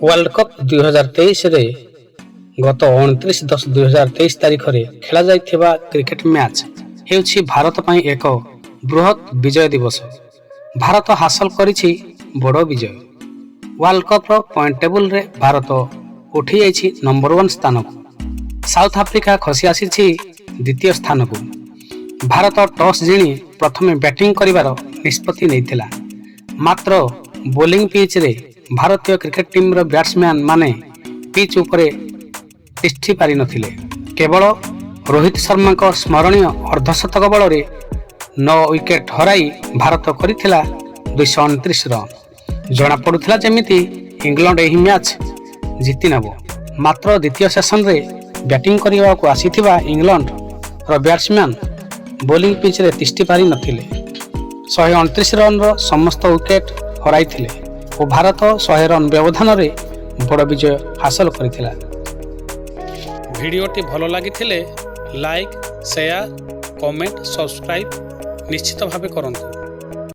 World cup 2023ରେ ଗତ 29/10/2023 ତାରିଖରେ ଖେଳାଯାଇଥିବା କ୍ରିକେଟ ମ୍ୟାଚ୍ ହେଉଛି ଭାରତ ପାଇଁ ଏକ ବୃହତ୍ ବିଜୟ ଦିବସ। ଭାରତ ହାସଲ କରିଛି ବଡ଼ ବିଜୟ। ୱାର୍ଲଡ କପ୍ର ପଏଣ୍ଟ ଟେବୁଲରେ ଭାରତ ଉଠିଯାଇଛି ନମ୍ବର ୱାନ୍ ସ୍ଥାନକୁ। ସାଉଥ ଆଫ୍ରିକା ଖସି ଆସିଛି ଦ୍ୱିତୀୟ ସ୍ଥାନକୁ। ଭାରତ ଟସ୍ ଜିଣି ପ୍ରଥମେ ବ୍ୟାଟିଂ କରିବାର ନିଷ୍ପତ୍ତି ନେଇଥିଲା। ମାତ୍ର ବୋଲିଂ ପିଚ୍ରେ ଭାରତୀୟ କ୍ରିକେଟ ଟିମ୍ର ବ୍ୟାଟ୍ସମ୍ୟାନ୍ ମାନେ ପିଚ୍ ଉପରେ ତିଷ୍ଠି ପାରିନଥିଲେ। କେବଳ ରୋହିତ ଶର୍ମାଙ୍କ ସ୍ମରଣୀୟ ଅର୍ଦ୍ଧଶତକ ବଳରେ 9 ୱିକେଟ୍ ହରାଇ ଭାରତ କରିଥିଲା 229 ରନ୍। ଜଣାପଡ଼ୁଥିଲା ଯେମିତି ଇଂଲଣ୍ଡ ଏହି ମ୍ୟାଚ୍ ଜିତିନେବ। ମାତ୍ର ଦ୍ୱିତୀୟ ସେସନରେ ବ୍ୟାଟିଂ କରିବାକୁ ଆସିଥିବା ଇଂଲଣ୍ଡର ବ୍ୟାଟ୍ସମ୍ୟାନ୍ ବୋଲିଂ ପିଚ୍ରେ ତିଷ୍ଠି ପାରିନଥିଲେ। 129 ରନ୍ର ସମସ୍ତ ୱିକେଟ୍ ହରାଇଥିଲେ ଓ ଭାରତ 100 ରନ୍ ବ୍ୟବଧାନରେ ବଡ଼ ବିଜୟ ହାସଲ କରିଥିଲା। ଭିଡ଼ିଓଟି ଭଲ ଲାଗିଥିଲେ ଲାଇକ୍, ସେୟାର, କମେଣ୍ଟ, ସବସ୍କ୍ରାଇବ୍ ନିଶ୍ଚିତ ଭାବେ କରନ୍ତୁ।